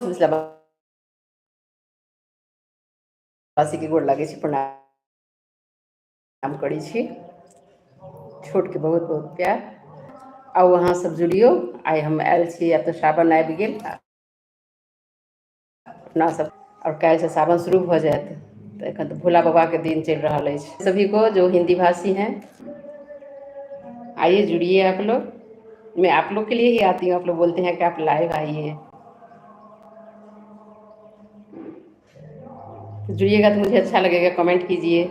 मिथिलावासीके गोर लागै छी, प्रणाम करै छी। छोटके बहुत बहुत प्यार। आउ अहाँ सब जुड़ियौ। आइ हम आयल छी, आब तऽ सावन आबि गेल अपना सब, और काल्हिसँ सावन शुरू भऽ जायत, तऽ एखन तऽ भोला बाबाके दिन चलि रहल अछि। सभी को जो हिंदी भाषी हैं, आइए जुड़िए आप लोग। मैं आप लोग के लिए ही आती हूँ। आप लोग बोलते हैं कि आप लाइव आइए, तो जुड़िएगा तो मुझे अच्छा लगेगा। कमेंट कीजिए,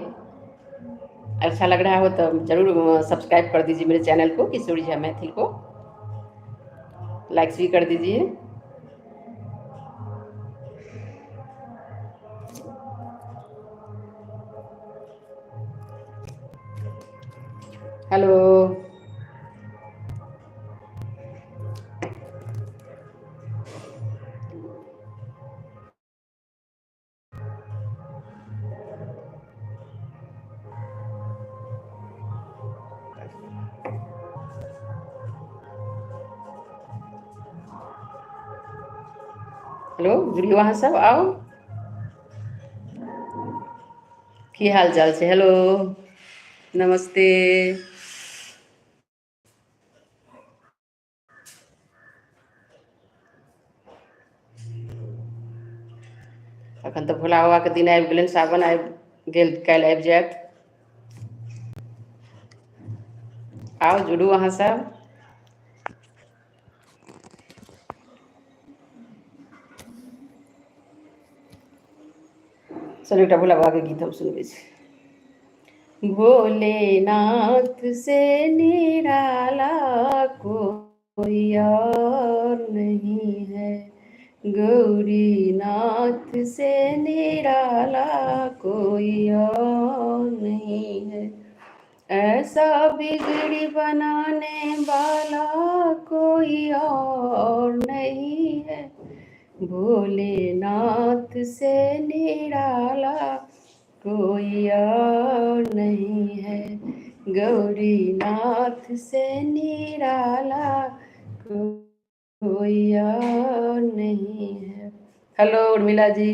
अच्छा लग रहा हो तो जरूर सब्सक्राइब कर दीजिए मेरे चैनल को, किशोरी झा मैथिल को लाइक्स भी कर दीजिए। हेलो हेलो, जुड़ियो अहाँ सब, आउ। की हाल चाल छै? हेलो, नमस्ते। अखन तऽ भोला बाबाके दिन आबि गेलनि, सावन आबि गेल, काल्हि आबि जायत। आउ जुड़ू अहाँ सब। चलू एकटा भोला बाबाके गीत हम सुनबै छी। भोलेनाथ से निराला कोई और नहीं है, गौरीनाथ से निराला कोई और नहीं है, ऐसा बिगड़ी बनाने वाला कोई और नहीं है, भोलेनाथ से निराला कोई और नहीं है, गौरीनाथ से निराला कोई और नहीं है। हेलो उर्मिला जी,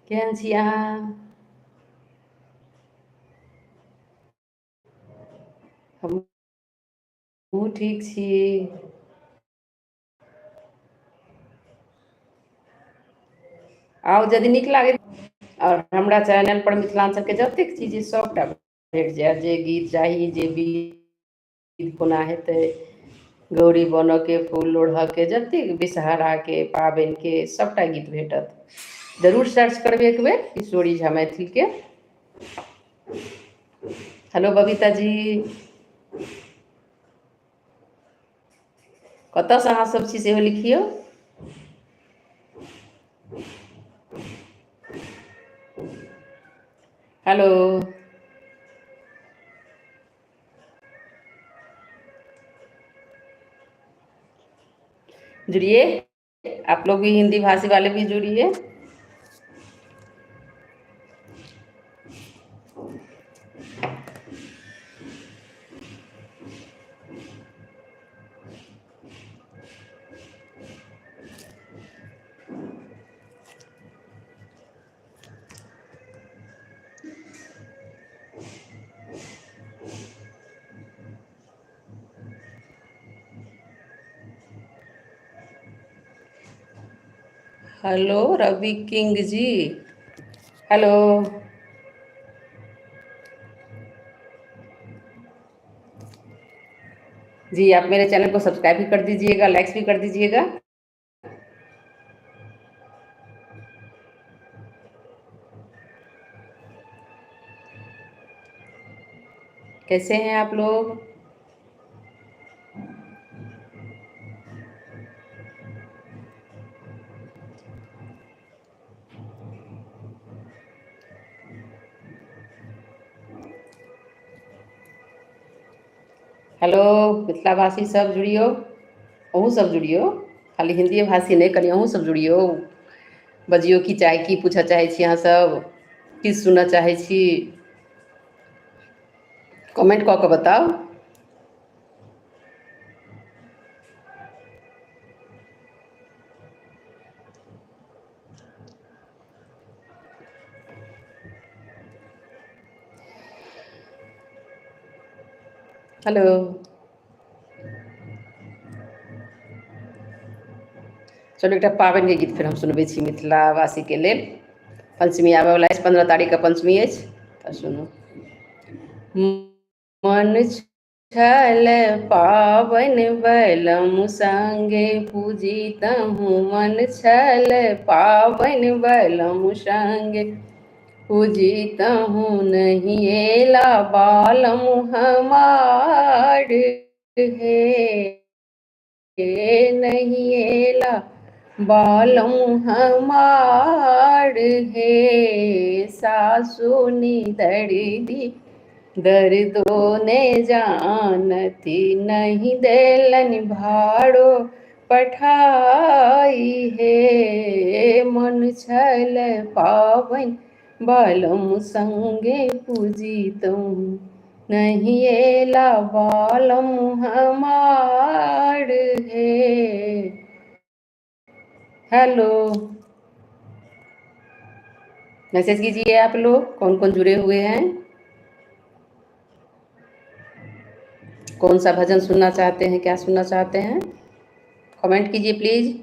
केहन छी अहाँ? हमहूँ ठीक छी। आउ यदि नीक लागै और हमरा चैनल पर मिथिलांचल के जतेक चीज सबटा भेट जायत, जे गीत चाही, जे विध कोना हेतै, गौरी बनऽ के, फूल लोढ़ऽ के, जतेक विषहरा के पाबनि के सबटा गीत भेटत। जरूर सर्च करबै एक बेर किशोरी झा मैथिल के। हेलो बबीता जी, कतऽसँ अहाँ सब छी सेहो लिखियौ। हेलो जुड़िए, आप लोग भी हिंदी भाषी वाले भी जुड़िए। Hello Ravi king ji, hello. जी आप मेरे चैनल को सब्सक्राइब भी कर दीजिएगा, लाइक्स भी कर दीजिएगा। कैसे हैं आप लोग? हेलो मिथिलाभाषी सब जुड़ियौ, अहूँ सब जुड़ियौ, खाली हिंदीए भाषी नहि, कनि अहूँ सब जुड़ियौ। बजियौ की चाही, की पूछऽ चाहै छी अहाँ सब, की सुनऽ चाहै छी, कमेंट कऽ कऽ बताउ। हेलो। चलू एकटा पाबनिके गीत फेर हम सुनबै छी मिथिलावासीके लेल। पंचमी आबयवला अछि, 15 तारीखके पंचमी अछि, तऽ सुनू। मन छल पाबनि बलम संगे पूजितहुँ, मन छल पाबनि बलम संगे पूजितहुँ, नहीं एला बालम हमार हे, नहीं एला बालम हमार हे। सासु निदर्दी दर्दो ने जानती, नहीं देलनि भाड़ो पठाई हे। मन छल पाबनि बालम संगे पूजितहुँ, नहीं एला बालम हमार हे। हेलो, मैसेज कीजिए आप लोग, कौन कौन जुड़े हुए हैं, कौन सा भजन सुनना चाहते हैं, क्या सुनना चाहते हैं, कमेंट कीजिए प्लीज।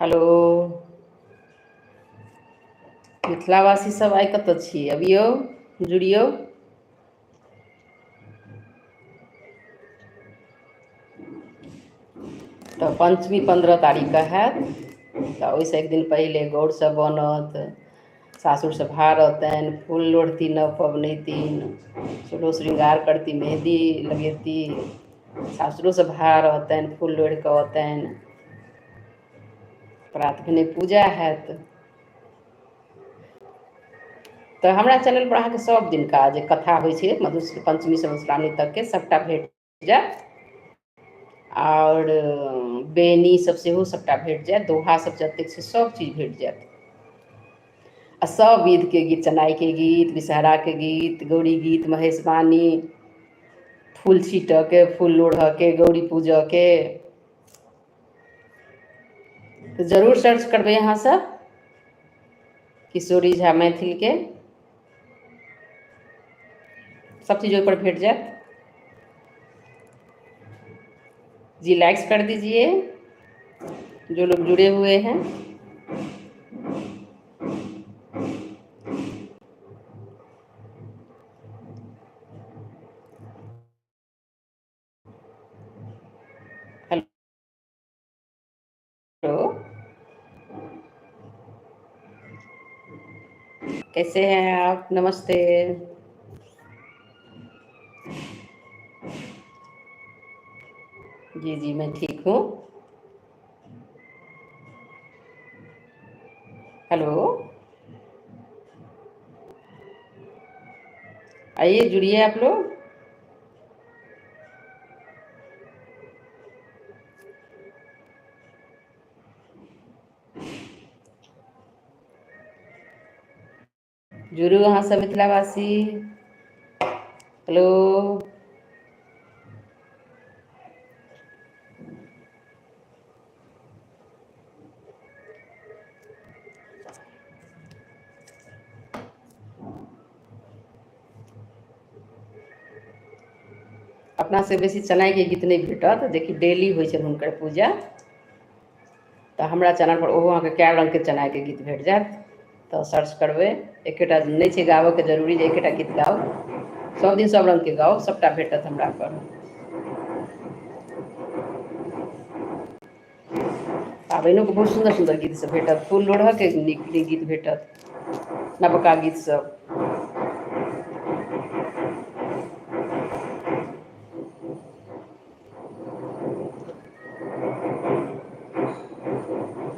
हेलो, मिथिलावासी सब आइ कतऽ छी? अबियौ, जुड़ियौ। तऽ पंचमी 15 तारीखके हैत, तऽ ओहिसँ एक दिन पहिले गौर सब बनत, सासुरसँ भार औतनि, फूल लोढ़ती नव पबनैतिन, सोलहो श्रृंगार करती, मेहदी लगेती, सासुरोसँ भार औतनि, फूल लोढ़ि कऽ औतनि, प्रात भेने पूजा हैत। तऽ हमरा चैनल पर अहाँके सब दिनका जे कथा होइ छै मधु पंचमी से मधुश्रावणी तकके सबटा भेट जायत, आओर बेनी सब सेहो सबटा भेट जायत, दोहा सब जतेक छै सब चीज भेट जायत, आ सब विध के गीत, चनाई के गीत, विषहरा के गीत, गौरी गीत, महेशवाणी, फूल छीटऽ के, फूल लोढ़ऽ के, गौरी पूजऽ के। तऽ जरूर सर्च करबै अहाँ सब किशोरी झा मैथिल के, सब चीज ओहि पर भेट जायत। जी लाइक्स कर दीजिए जो लोग जुड़े हुए हैं। हेलो, कैसे हैं आप? नमस्ते। जी जी, मैं ठीक हूँ। हेलो, आइए जुड़िए आप लोग। जुड़ू अहाँ सब मिथिलावासी। हेलो, अपना से बेसी चनाइके गीत नहि भेटत, जेकि डेली होइ छनि हुनकर पूजा, तऽ हमरा चैनल पर ओहो अहाँके कए रङ्गके चनाइके गीत भेट जायत। तऽ सर्च करबै, एकेटा नहि छै गाबऽके जरूरी जे एकेटा गीत गाउ, सब दिन सब रङ्गके गाउ, सबटा भेटत हमरा पर। पाबनिओके बहुत सुन्दर सुन्दर गीत सब भेटत, फूल लोढ़ऽके नीक नीक गीत भेटत, नवका गीत सब।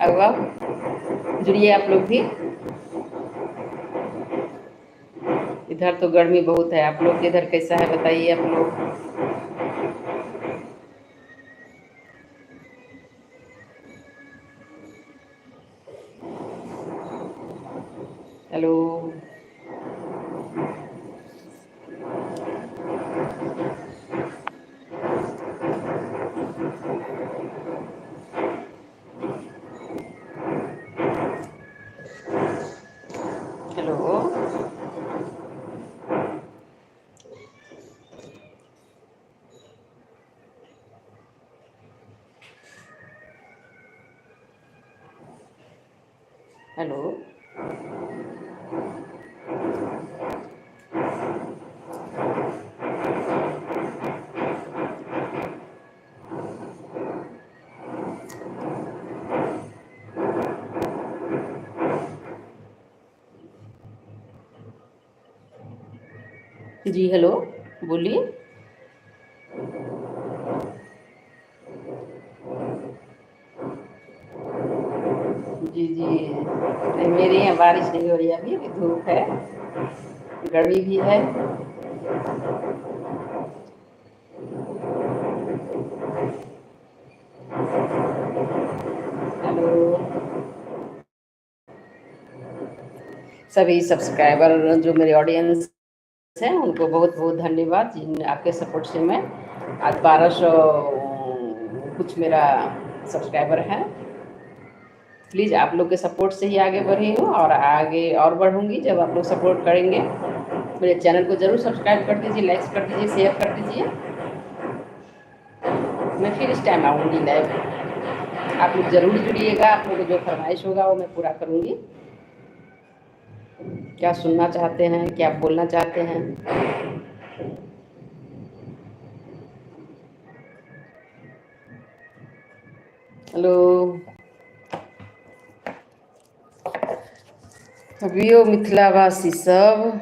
अब जुड़िए आप लोग भी। इधर तो गर्मी बहुत है, आप लोग के इधर कैसा है बताइए आप लोग। Hello, hello. जी हेलो, बोलिए। जी जी, नहीं मेरे यहाँ बारिश नहीं हो रही है अभी, अभी धूप है, गर्मी भी है। हेलो सभी सब्सक्राइबर जो मेरे ऑडियंस हैं उनको बहुत बहुत धन्यवाद, जिन आपके सपोर्ट से मैं आज 1200 कुछ मेरा सब्सक्राइबर है। प्लीज़ आप लोग के सपोर्ट से ही आगे बढ़ी हूँ और आगे और बढ़ूँगी जब आप लोग सपोर्ट करेंगे। मेरे चैनल को ज़रूर सब्सक्राइब कर दीजिए, लाइक कर दीजिए, शेयर कर दीजिए। मैं फिर इस टाइम आऊँगी लाइव, आप लोग ज़रूर जुड़िएगा। आप लोगों को जो फरमाइश होगा वो मैं पूरा करूँगी। क्या सुनना चाहते हैं, क्या बोलना चाहते हैं? हेलो अभियो मिथिलावासी सब,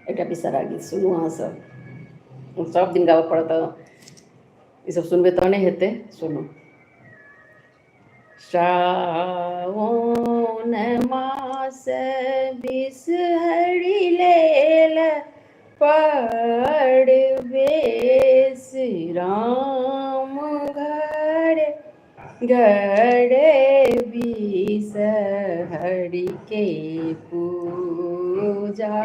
एकटा विषहरा गीत सुनू अहाँ सब, सब दिन गाबऽ पड़त, ई सब सुनबै तहने हेतै। सुनू। साओन मास बिसहरि लेल परवेश, राम घर घर बिसहरि के पूजा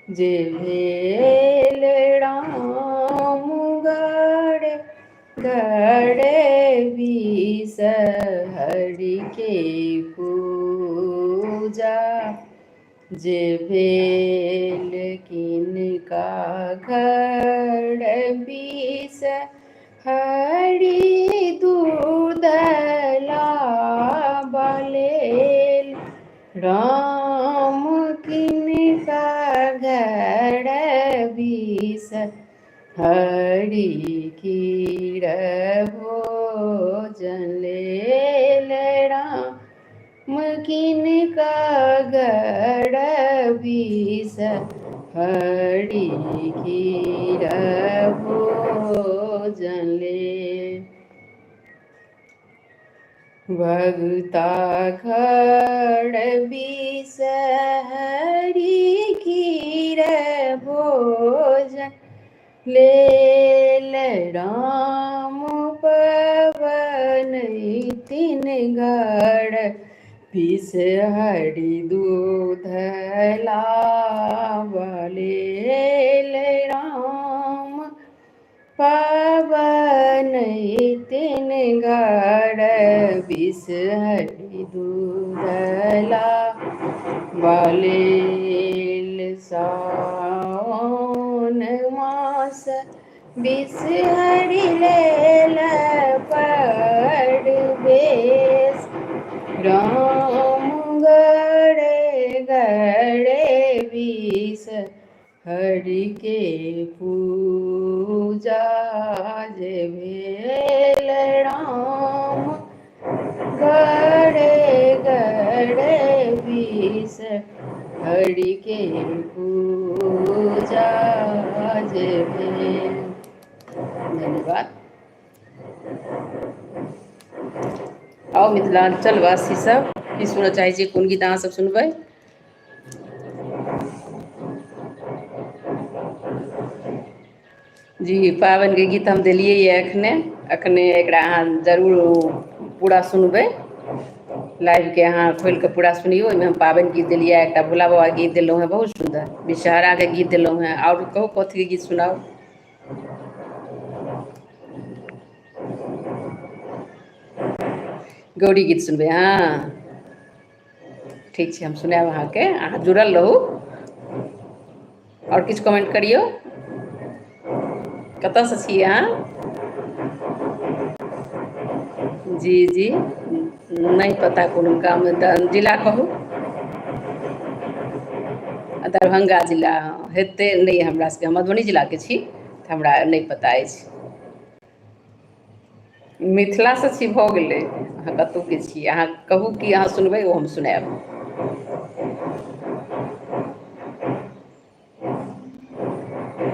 जे भेल, राम घर घर बिसहरि के पूजा जे भेल, किनका घर बिसहरि दूध लाबऽ लेल, राम किनका घर बिसहरि खीर भोजन लेल, राम किनका घर बिसहरि खीर भोजन लेल। भगता घर बिसहरि खीर भोजन लेल, राम पवन तीन घर बिसहरि दूध लाबऽ लेल, राम पवन तीन घर बिसहरि दूध लाबऽ लेल। साओन मास बिसहरि लेल परवेश, राम घर घर बिसहरि के पूजा जे भेल, राम घर घर बिसहरि के पूजा जे भेल। धन्यवाद। आउ मिथिलांचल वासी सब, की सुनऽ चाहै छियै, कोन गीत अहाँ सब सुनबै? जी पाबनिके गीत हम देलियै यऽ एखने एखने, एकरा अहाँ जरूर पूरा सुनबै। लाइवके अहाँ खोलि कऽ पूरा सुनियौ। ओहिमे हम पाबनि गीत देलियै, एकटा भोला बाबा गीत देलहुँ हेँ, बहुत सुन्दर विषहराके गीत देलहुँ हेँ। आओर कहू कथीके गीत सुनाउ? गौरी गीत सुनबै अहाँ? ठीक छै, हम सुनायब अहाँके, अहाँ जुड़ल रहू। आओर किछु कमेंट करियौ। कतयसँ छी अहाँ? जी जी, नहि पता कोनो गाम, जिला कहू। दरभंगा जिला हेतै? नहि, हमरा सबके, हम मधुबनी जिलाके छी, तऽ हमरा नहि पता अछि। मिथिलासँ छी, भऽ गेलै। अहाँ कतहुके छी, अहाँ कहू कि अहाँ सुनबै, ओ हम सुनायब।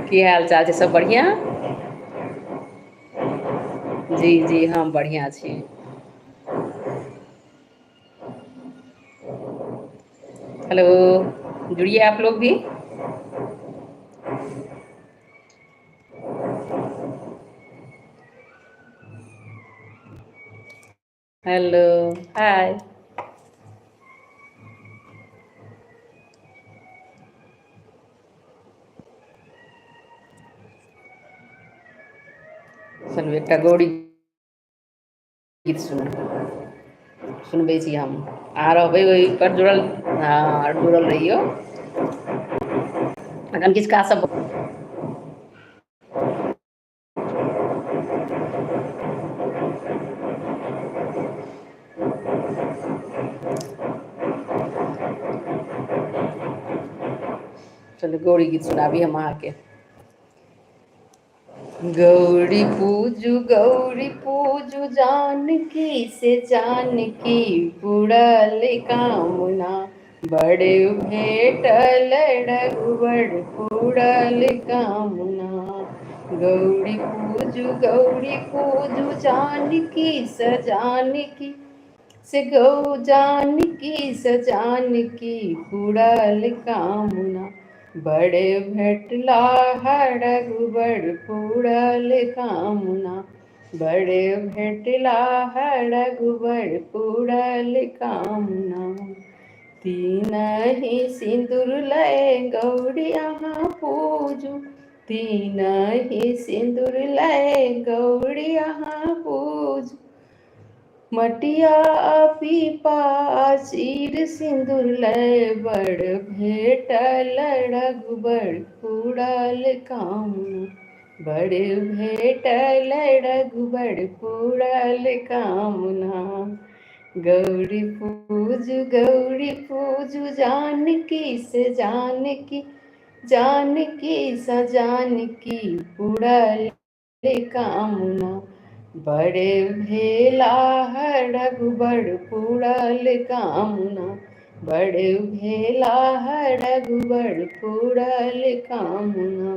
की हाल चाल छै? सब बढ़िआँ? जी जी, हम बढ़िआँ छी। हेलो, जुड़िए आप लोग भी। हेलो, हाय। चलू, एकटा गौरी गीत सुनबै छी हम। अहाँ रहबै ओहि पर जुड़ल? हँ, जुड़ल रहियौ। एखन किछु काज सब। चलू, गौरी गीत सुनाबी हम अहाँके। गौरी पूजू, गौरी पूजू, जानकी से जानकी पुरल कामना, बड़ भेटल रघुबर पुरल कामना। गौरी पूजू, गौरी पूजू, जानकी स जानकी से गौ जानकी स जानकी पुरल कामना, बड़ भेटला रघुबर पुरल कामना, बड़ भेटला रघुबर पुरल कामना। तीनहि सिन्दूर लय गौरी अहाँ पूजू, तीनहि सिन्दूर लय गौरी अहाँ पूजू, मटिया पीपा चीर सिन्दूर लय, बड़ भेटल रघुबर पुरल कामना, बड़ भेटल रघुबर पुरल कामना। गौरी पूजू, गौरी पूजू, जानकी से जानकी, जानकी स जानकी पुरल कामना, बड़े भेला रघुबर पुरल कामना, बड़े भेला रघुबर पुरल कामना।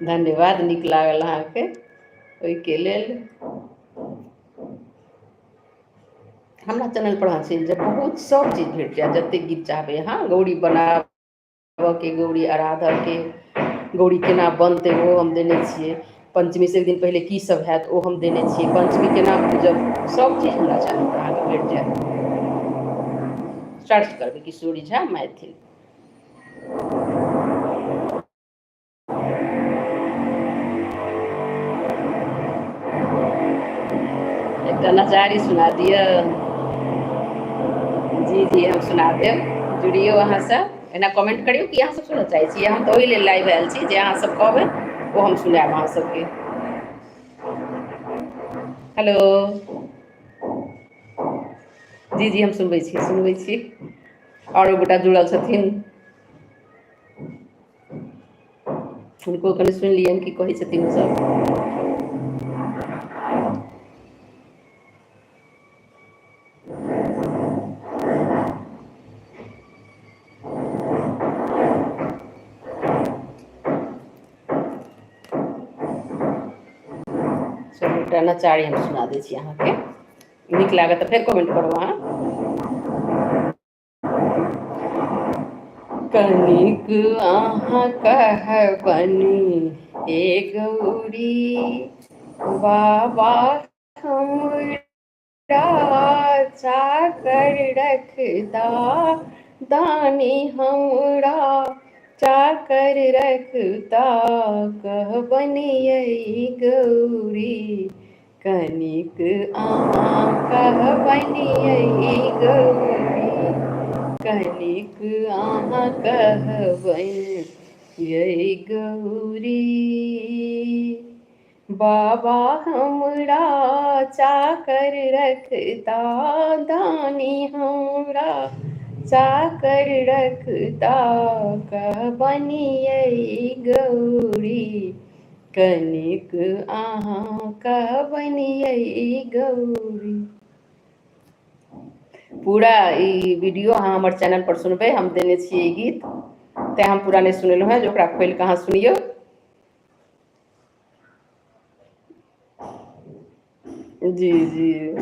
धन्यवाद, नीक लागल अहाँके ओहिके लेल। हमरा चैनल पर अहाँ चलि जाउ, बहुत सब चीज भेट जायत, जतेक गीत चाहबै अहाँ, गौरी बनाबऽके, गौरी आराधऽके, गौरी केना बनतै ओ हम देने छियै, पंचमी से एक दिन पहिले की सब हैत ओ हम देने छियै, पंचमी केना पूजब, सब चीज हमरा चैनल पर अहाँके भेट जायत। सर्च करबै किशोरी झा मैथिल। एकटा नचारी सुना दिअ। जी जी, हम सुना देब, जुड़ियौ अहाँ सब। एना कमेंट करियौ कि अहाँ सब सुनऽ चाहै छी। हम तऽ ओहि लेल लाइव आयल छी जे अहाँ सब कहबै ओ हम सुनायब अहाँ सबके। हेलो। जी जी, हम सुनबै छी, सुनबै छी। आओर गोटा जुड़ल छथिन, हुनको कनि सुनि लियनि, की कहै छथिन ओसभ। चलू, एकटा नचारी हम सुना दै छी अहाँके। नीक लागत तऽ फेर कमेंट करू अहाँ। कनिक अहाँ कहबनि हे गौरी बाबा, हमरा चाकर रखता दानी, हमरा चाकर रखता, कहबनि यै गौरी। कनिक अहाँ कहबनि यै गौरी, कनिक अहाँ कहबनि यै गौरी। बाबा हमरा चाकर रखता, दानी हमरा चाकर रखता, कहबनि यै गौरी, कनिक अहाँ कहबनि यै गौरी। पूरा ई वीडियो अहाँ हमर चैनल पर सुनबै, हम देने छियै ई गीत, तेँ हम पूरा नहि सुनेलहुँ हेँ, जे ओकरा खोलि कऽ अहाँ सुनियौ। जी जी,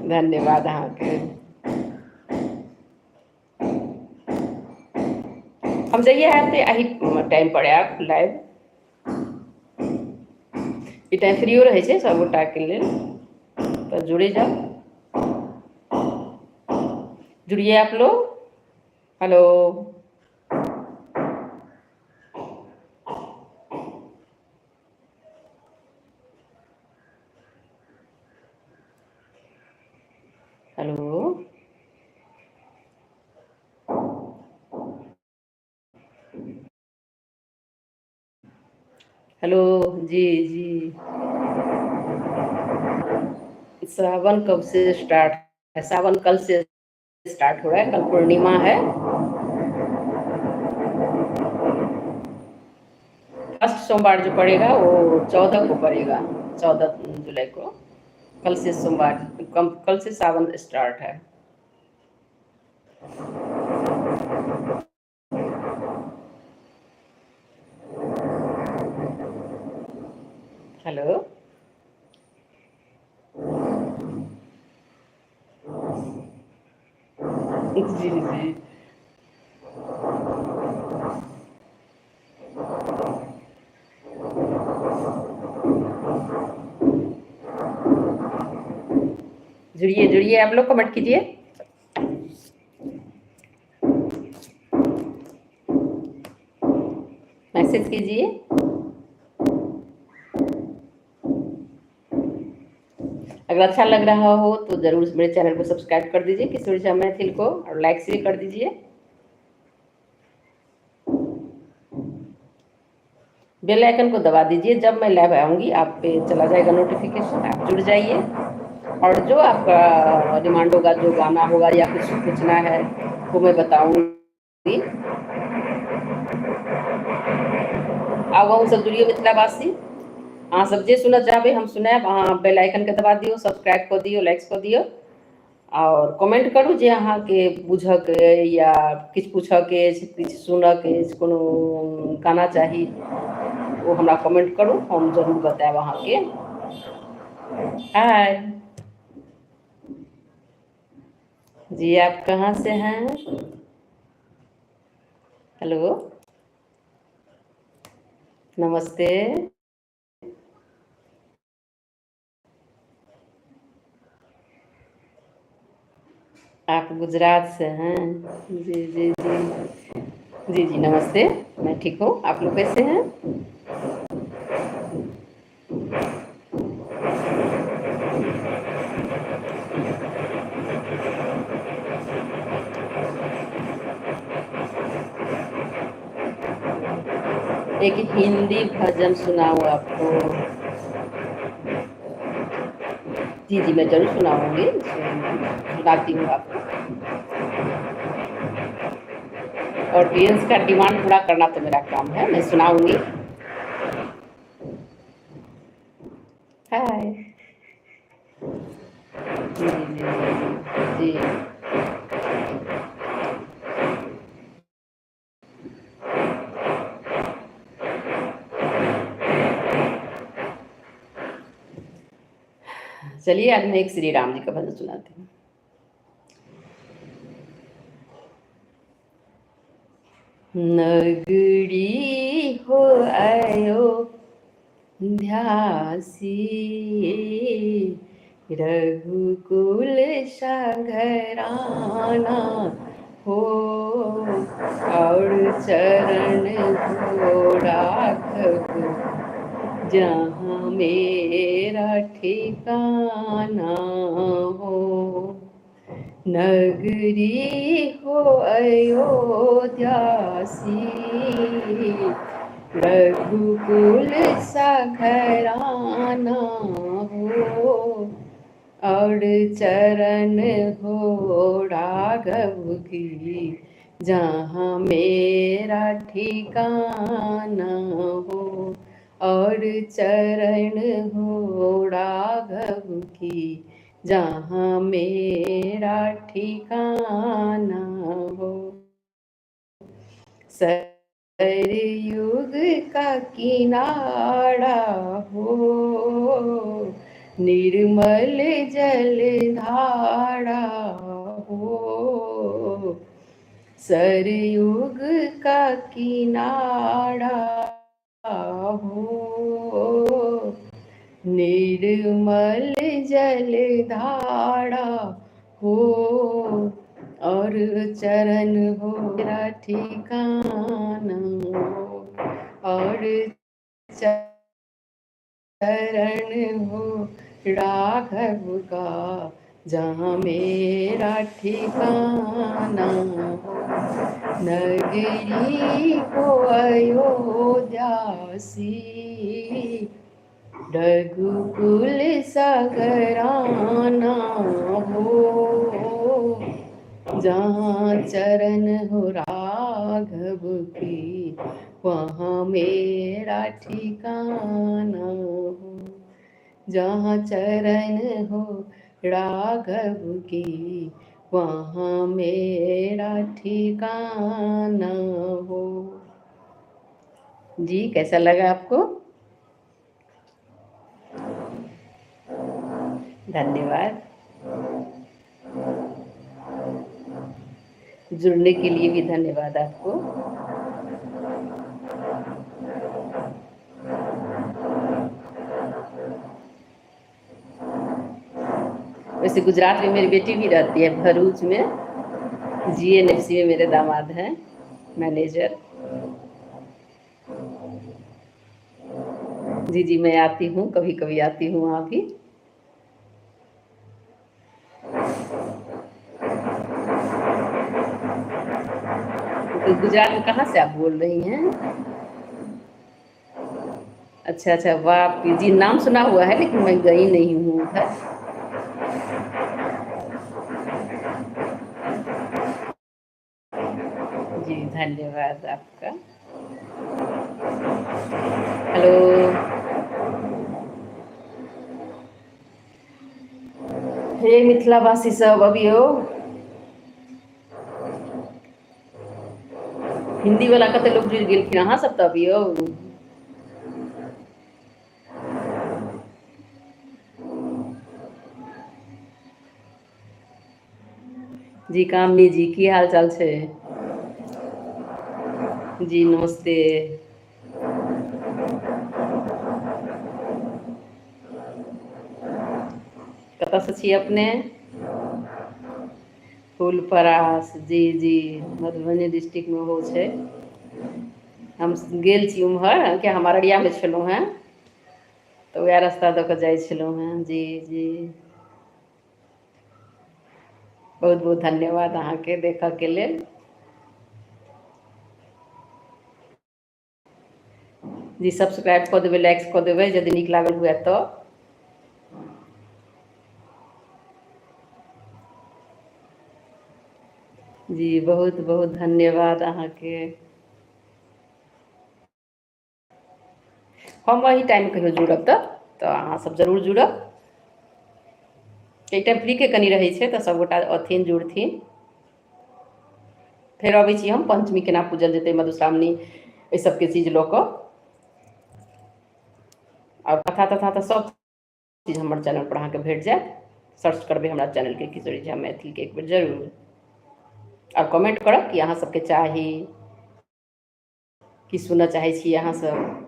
धन्यवाद अहाँके। हम जहिया आयब तऽ एही टाइम पर आयब लाइव। ई टाइम फ्रीओ रहै छै सभगोटाके लेल, तऽ जुड़े जाउ, जुड़िए आप लोग। हेलो हेलो, हेलो, जी जी। सावन कब से स्टार्ट है? सावन कल से स्टार्ट हो रहा है, कल पूर्णिमा है। फर्स्ट सोमवार जो पड़ेगा वो 14 को पड़ेगा, 14 जुलाई को। कल से सोमवार, कल से सावन स्टार्ट है। हेलो जी जी। जुड़िए जुड़िए, आप लोग कमेंट कीजिए। मैसेज कीजिए। अगर अच्छा लग रहा हो तो ज़रूर मेरे चैनल को सब्सक्राइब कर दीजिए, किशोरी झा मैथिल को, और लाइक भी कर दीजिए। बेल आइकन को दबा दीजिए, जब मैं लाइव आऊँगी आप पे चला जाएगा नोटिफिकेशन, आप जुड़ जाइए। और जो आपका डिमांड होगा, जो गाना होगा या कुछ पूछना है वो मैं बताऊँगी। आउ अहूँ सब जुड़िए मिथिलावासी। अहाँ सब जे सुनऽ चाहबै हम सुनायब। अहाँ बेल आइकनके दबा दियौ, सब्सक्राइब कऽ दियौ, लाइक्स कऽ दियौ और कमेंट करू जे अहाँके बुझऽके अइ या किछु पूछऽके अछि, किछु सुनऽके अछि, कोनो गाना चाही, ओ हमरा कमेंट करू, हम जरूर बतायब अहाँके। हाय जी, आप कहाँ से हैं? हेलो, नमस्ते। आप गुजरात से हैं? जी जी जी जी जी, नमस्ते, मैं ठीक हूँ, आप लोग कैसे हैं? एक हिंदी भजन सुनाऊँ आपको? जी जी, मैं जरूर सुनाऊंगी, सुनाती हूँ आपको। ऑडियंस का डिमांड पूरा करना तो मेरा काम है, मैं सुनाऊंगी। हाय जी जी जी जी। चलिए आज मैं एक श्री राम जी का भजन सुनाती हूँ। नगरी हो आयो ध्यासी, रघुकुल साघराना हो, और चरण हो राघव जहाँ मेरा ठिकाना हो। नगरी हो अयोध्या सी, रघुकुल सा घराना हो। और चरण हो राघव की, जहाँ मेरा ठिकाना हो। और चरण हो राघव की, जहाँ मेरा ठिकाना हो। सरयुग का किनारा हो, निर्मल जल धारा हो। सरयुग का किनारा हो, निर्मल जल धारा हो। और चरण हो मेरा ठिकाना हो, और चरण हो राघव का, जहाँ मेरा ठिकाना हो। नगरी हो अयोध्या सी, रघुकुल सगराना हो। जहाँ चरण हो राघव की, वहाँ मेरा ठिकाना हो। जहाँ चरण हो राघव की, वहाँ मेरा ठिकाना हो। जी, कैसा लगा आपको? धन्यवाद। जुड़ने के लिए भी धन्यवाद आपको। वैसे गुजरात में मेरी बेटी भी रहती है, भरूच में, GNFC में मेरे दामाद हैं, मैनेजर। जी जी, मैं आती हूँ, कभी कभी आती हूँ वहाँ भी। तो गुजरात में कहाँ से आप बोल रही हैं? अच्छा अच्छा, वाह जी, नाम सुना हुआ है लेकिन मैं गई नहीं हूँ उधर। जी धन्यवाद आपका। हेलो, हे मिथिलावासी सब, अभी हो हिंदी वाला कते लोग जुड़ गेलखिन, अहाँ सब तऽ अभी हो। जी कामनी जी, की हाल चाल छै? जी नमस्ते। कतऽसँ छी अपने? फुलपरास, जी जी, मधुबनी डिस्ट्रिक्टमे हो छै। हम गेल छी उम्हर, कि हम अररियामे छलहुँ हेँ, तऽ वएह रास्ता दऽ कऽ जाइ छलहुँ हेँ। जी जी, बहुत बहुत धन्यवाद अहाँके देखऽके लेल। जी सब्सक्राइब कऽ देबै, लाइक कऽ देबै यदि नीक लागल हुए तऽ। जी बहुत बहुत धन्यवाद अहाँके। हम एही टाइम कहियो जुड़ब तऽ अहाँ सब जरूर जुड़ब। एक टाइम फ्रीके कनि रहै छै तऽ सबगोटा अथिन जुड़थिन। फेर अबै छी हम, पंचमी केना पूजल जेतै, मधुश्रावणी, एहि सबके चीज लऽ कऽ। आओर कथा तथा तऽ सब चीज हमर चैनल पर अहाँके भेट जायत। सर्च करबै हमरा चैनलके किशोरी झा मैथिलीके एक बेर जरूर। आओर कमेंट करब कि अहाँ सबके चाही, की सुनऽ चाहै छी अहाँ सब।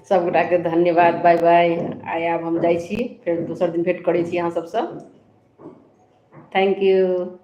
सबगोटाके धन्यवाद, बाय बाय। आइ आब हम जाइ छी, फेर दोसर दिन भेंट करै छी अहाँ सबसँ। Thank you.